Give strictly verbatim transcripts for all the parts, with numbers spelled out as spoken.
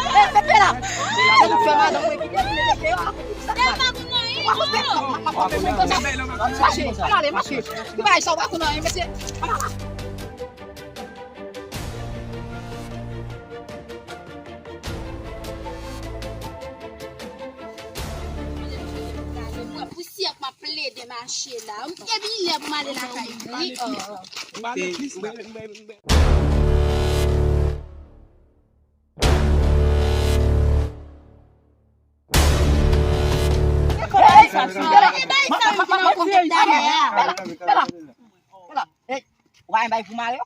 Hey, pepe la. Se pou fè madanm mwen kite pou mete deyò a. Sa k mal? Ou pa konn fè sa. Mache, ann ale, mache. Ki bagay sa, ou pa konn anyen, mesye. Ann ale. Mwen pousyè k m ap plede mache la. Epi li lè pou m ale lakay li. Oh. Mwen, mwen, mwen, mwen. Gade bay sa m vin nan konfèt dalè a. Pela, pela. Ey, w pa bay pou mare yo?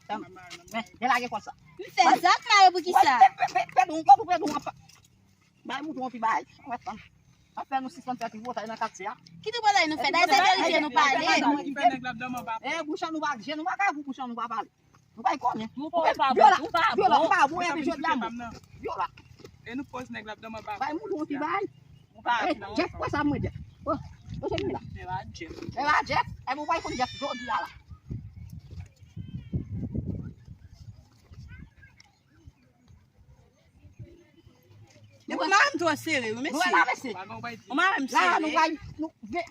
Men, delage kòb sa. M fè zak mare pou kisa? Pèdon, pèdon, pèdon. Bay mouton an pi bay. An fè nou sispann fè tripotay nan katye a. Ki tripotay nou fè? Dayè se verite nou pale. E bouch an nou pa, je nou pa ka pou bouch an nou pa pale. Nou pa konnen. Ou pa bon, ou pa bon. Vyola, ou pa bon, epi jodi a nou. Vyola. E nou poz nèg la ap dòmi anba. Bay moun yon ti bay. Ou pa bon. Jeff, wè sa mwen Jeff. Oh, oh, se li la. E pa Jeff. E pa Jeff. E bon, bay konn Jeff jodi a la. Depi mari m twò sere, wi, mesye. Nou wè la, mesye. Ou mari m sere. La, nou bay, nou, e,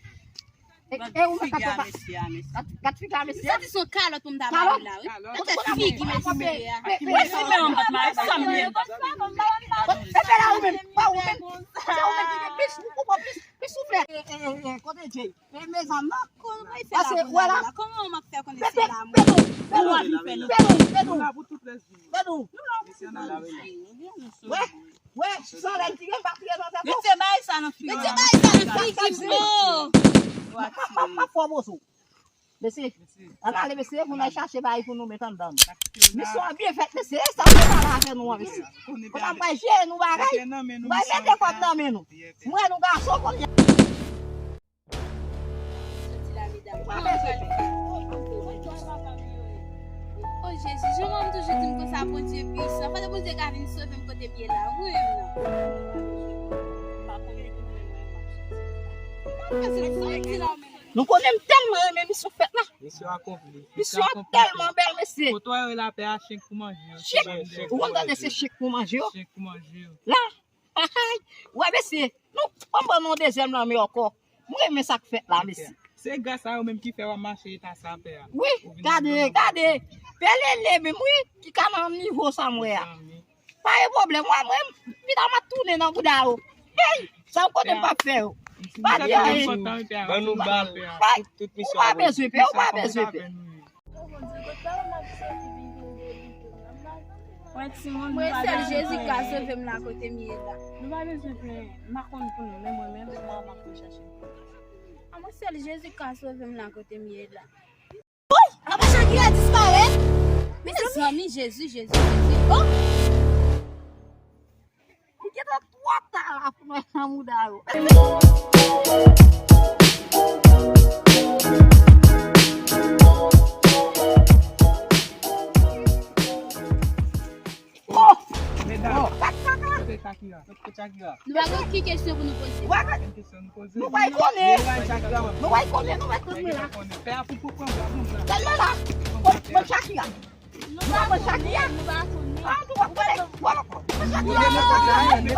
e, ou menm ka fè pa. Gad figi a, mesye. Gad, gad figi a, mesye. Li santi se yon kalòt pou m ta ba li la, wi. Kalòt. Gad figi mesye a. Mesye, men, m pa t mari, sa m ye. Se fè la ou menm, pa ou menm. Se ou menm ki gen plis, ou pran plis, plis souflèt. E, e, e, e, kote Jay? Men, mezanmi, non. Kòman w ap fè la pou la? Kòman w ap fè konnen se la mwen? Pèdon, pèdon, pèdon, pèdon. Wè, wè, san lèn ki gen pa kriye nan tèt ou. Mesye, bay sa nan figi. Mesye, bay sa nan figi m, non. M ap, m ap, m ap fè w poze w. Mesye, ann ale, mesye, pou n al chache bagay pou nou met anndan nou. Misyon an byen fèt, mesye, e sa w te pale avè nou an, mesye. Kòman m bay jere nou bagay? M bay mete kòb nan men nou. Mwen, nou gason, kounye a. Soti la, medam. Kòman w pral fè? O Jezi, jan mwen toujou di m konsa, Bondye pwisan. Fòk Bondye ka vin sove m kote m ye la. Mwen menm nan. Nou konnen m tèlman renmen misyon fèt la. Misyon akonpli. Misyon an tèlman bèl, mesye. Kote w wè lapè a, chen k pou manje yo. Chen k. Ou konn tande se chen k pou manje yo? Chen k pou manje yo. La. Ay, wè, mesye, nou, ban m ban nou yon dezyèm lanmen ankò. Mwen renmen sa k fèt la, mesye. Se gras a yo menm ki fè w ap mache eta sa, pè a. Wi, gade, gade. Pè Lele menm, wi, ki ka nan nivo sa m wè a. Pa gen pwoblèm, mwen, mwen, pita m ap tounen nan bouda yo. Hey, sa w konnen m p ap fè yo. Pa di anyen. Ban nou bal. Ou pa bezwen pè, ou pa bezwen pè. Mwen timoun, mwen sèl Jezi ka sove m la kote m ye la. Nou pa bezwen plenyen. M pa konn pou nou, men mwen menm, m ap ap chache. A mwen sèl Jezi ka sove m la kote m ye la. Woy! Apa Shakira disparèt? Mezanmi, Jezi, Jezi, Jezi. Oh! Li gentan twò ta la pou mwen nan mouda yo. Oh! Medam, oh, kote Shakira? Kote Shakira? Nou pa gen okenn kesyon pou nou poze. Okenn kesyon nou poze. Nou pa konnen. Nou pa konnen, nou pa konnen. Pè a pou pran bwa, pran bwa. Tèlman la. Bon, bon, Shakira. Nou pa konnen, nou pa konnen. Ah, nou pa konnen. Bon, bon, Shakira. Bon,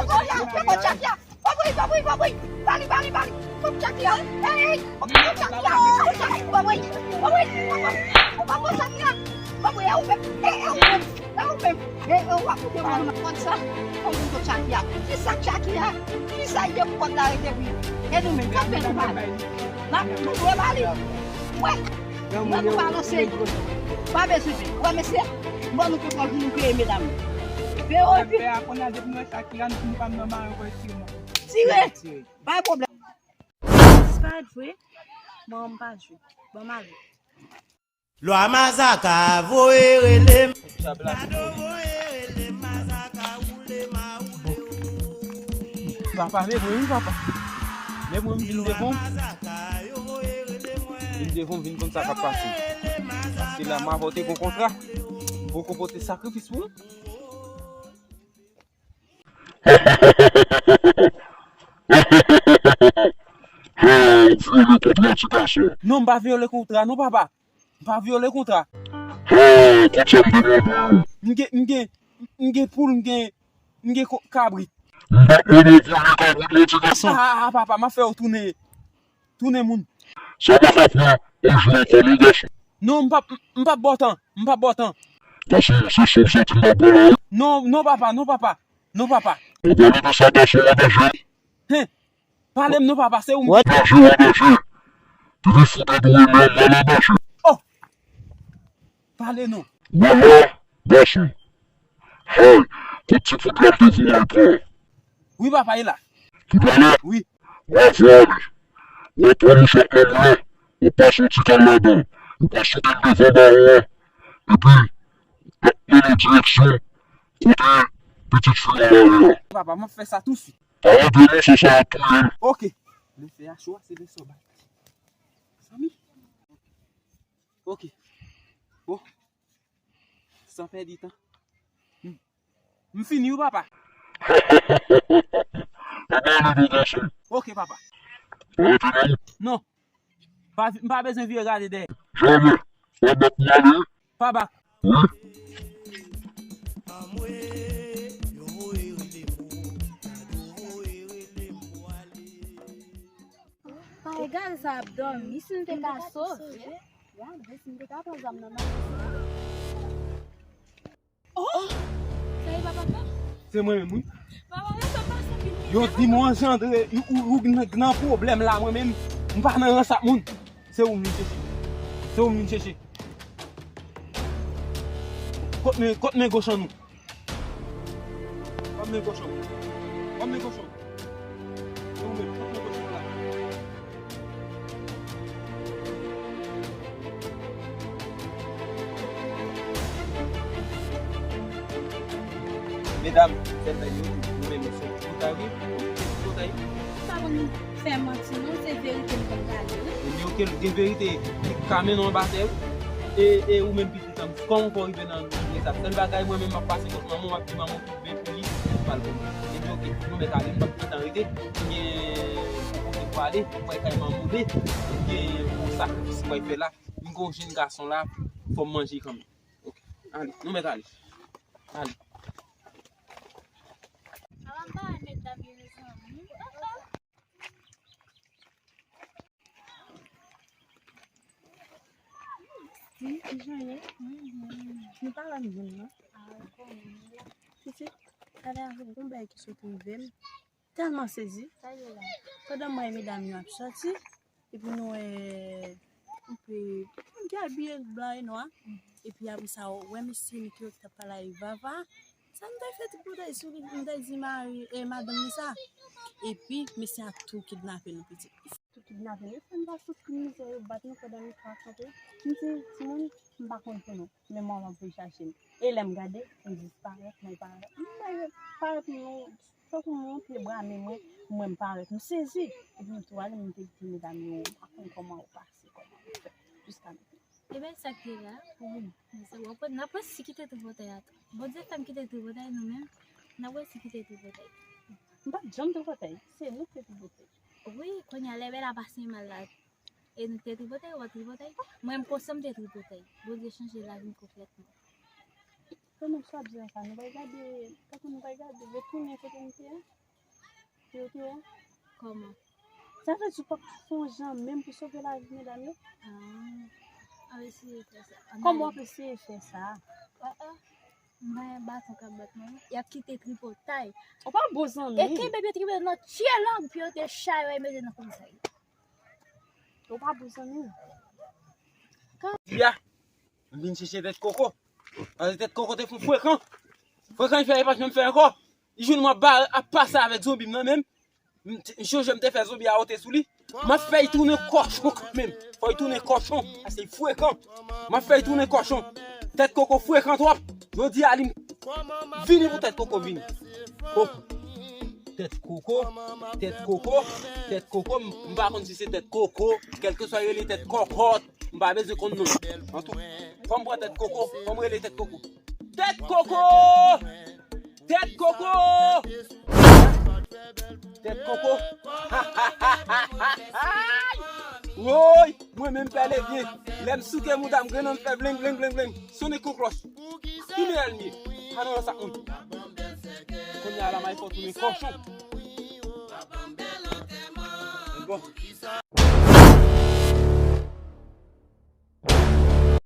bon, Shakira. Bon, bon, bon, bon, bon. Bali, bali, bali. Bon, Shakira. Hey, bon, Shakira. Bon, Shakira. Bon, bon, bon, bon. Bon, bon, Shakira. Bon, bon, e ou menm. E, e ou menm. E ou menm. E, e ou ap koute mwen nan kòd sa. Bon, bon, bon, Shakira. Ki sa Shakira? Ki sa ye pou kòd la rete pi? E nou menm, k ap fè nou bali? N ap nou dwe bali. Wè. Mwen nou balanse. Pa bezwen pè. Wè mesye, ban nou pè kòl pou nou peye medam. Peye yo epi. Pè a konnen depi nou wè Shakira, nou fin pa m nan mare ankò, eskizman. Tire. Pa gen pwoblèm. Disparèt vre. Bon, m pa jwe. Bon, m ale. Lwa Mazaka voye rele m. Dado voye rele m, Mazaka woule ma woule w. Papa, men mwen wi, papa. Men mwen m vin devan w. Vin devan w, vin konn sa k ap pase. Paske la, m avè w te gon kontra. M poko pote sakrifis pou ou. Ha, ou vyole kontra, ti gason. Non, m pa vyole kontra, non, papa. M pa vyole kontra. Ha, konsa m te mande w. M gen, m gen, m gen poul, m gen, m gen ko-, kabrit. M pa t mande w vyole kabrit, non, ti gason. Ah, ah, ah, papa, m ap fè w tounen, tounen moun. Sa pa ka pran yon jou ankò, non, gason. Non, m p ap, m p ap ba w tan, m p ap ba w tan. Gason, se sa w santi m ap pale a wi. Non, non, papa, non, papa. Non, papa. Ou pale konsa, gason an danje. Hen. Pale m non, papa, se ou m. Gason an danje. Telefòn an dwe men mal an danje. Oh! Pale non. Wala, gason. Hay, kot ti poud la m te voye al pran? Wi, papa, e la. Poud la la? Wi. W a vwale. W a pran mouchwa ak manmay la. W ap pase yon ti kal ladan l. Ou pral sot devan bawon an. Epi, l ap mennen direksyon kote pitit fi w mare a. Papa, m ap fè sa tousuit. Pa rete non, se sa ap touye l. Ok. Lè fè a cho a, se lè sa w bay. Zanmi. Ok. Bon. San pèdi tan. M, m fini wi, papa. Papa, ale, bon gason. Ok, papa. Pa rete non. Non. Pa, m pa bezwen vire gade dèyè. Jamè. Pa bak pou ale. Pa bak. Wi. Pa egal sa ap dòmi, si nou te ka sove. Gade, si nou te ka pran zam nan men misye. Oh! Sa e papa pa? Se mwen menm, wi. Papa, mwen fè pase pi. Yo di m w anjandre, ou, ou, ou nan, nan pwoblèm la, mwen menm, m pa nan rans ak moun. Se ou m vin chèche. Se ou m vin chèche. Kot men, kot men goch an nou? Ban m men kochon. Ban m men kochon. Se ou menm, ban m men kochon la. Medam, sèl nèg yo, nou menm, nou se tripotay, wi. Tripotay. Ou pa konn fè manti, non, se verite m konn gade, wi. Ebyen, oke, gen verite, li ka mennen w anba tè, wi. E, e ou menm, Kòman w fè w rive nan, nan eta sa? Sèl bagay, mwen menm, m ap pase kot manman w, m ap di manman w tout byen pou li, li pral pou li. Epi, oke, nou mèt ale, m p ap gentan rete. M gen yon kote pou ale, m pral kay manman w de. M gen yon sakrifis m pral fè la. M gen yon jenn gason la, fò m manje kanmenm. Oke, ale, nou mèt ale. Ale. Ala m pa renmen dam yo, mezanmi. Wi, ki jan ye? Nou pa wè m vin, non? Pitit, talè a, gon bagay ki sot rive m. Tèlman sezi. Pandan m wè medam yo ap soti, epi nou wè, epi, moun ki abiye blan e nwa. Epi apre sa, ou wè mesye Niki yo ki t ap pale avèk Vava. Sa m te fè tripotay sou li, m te di mari, e madanm li sa. Epi, mesye a tou kidnape nou, pitit. Tou kidnape nou. Fè m pase tout mizè yo, bat nou pandan nou pa kanpe. M di, timoun, m pa konn pou nou. Men manman pou chache m. E lè m gade, m disparèt, mwen parèt. M parèt, parèt, nou, tankou m monte bra men mwen, m wè m parèt. M sezi. Epi m tou ale, m te di medam yo, m pa konn kòman ou pase, kòman ou fè. Jiska mentnan. Ebyen, sa k te la. Wi. Men se w ap wè, n ap wè si kite tripotay a tou. Bondye fè m kite tripotay, nou menm, n ap wè si kite tripotay. M pa t janm tripotay. Se nou ki te tripotay. Wi, kounye a, lè bèl a pase mal la. E nou te tripotay, w ap tripotay. Mwen, m konsa m te tripotay. Bondye chanje lavi m konplètman. Kòman sa ap di sa? Nou pral gade, tankou nou pral gade, retounen kote nou te ye. Yo te ye. Kòman? Sa vle di w p ap fè yon jan menm pou sove lavi medam yo? Ah. An eseye fè sa. Kòman w ap eseye fè sa? Ah, ah. M pa gen baton k ap bat mwen, non. Y ap kite tripotay. Ou pa bon zanmi. E kenbe pye tripotay nan tye lang pou yo te chay yo e mete nan komisarya. Ou pa bon zanmi. Bia, m vin chèche tèt koko. Paske tèt koko te fon frekan. Frekan, li fè, li pa t menm fè ankò. Li jwenn mwen ap bare, ap pase avèk zonbi m nan menm. M t-, m chonje m te fè zonbi a wote sou li. M ap fè l tounen kòchon kanmenm. Fò l tounen kòchon, paske l frekan. M ap fè l tounen kòchon. Tèt koko frekan twòp. Jodi a li vini pou tèt koko vini. Oh. Tèt koko, tèt koko, tèt koko, m, m pa konn si se tèt koko, kèlkeswa yo rele tèt kòkòt, m pa bezwen konn non. Antou, fò m pran tèt koko, fò m rele tèt koko. Tèt koko! Tèt koko! Tèt koko! Woy! Mwen menm pè levye. Lè m souke mouda m, grenn nan m fè vleng, vleng, vleng, vleng. Sonnen kon klòch. Tounen al m ye. Pa nan sa moun. Kounye a la, may fò tounen kòchon. Bon.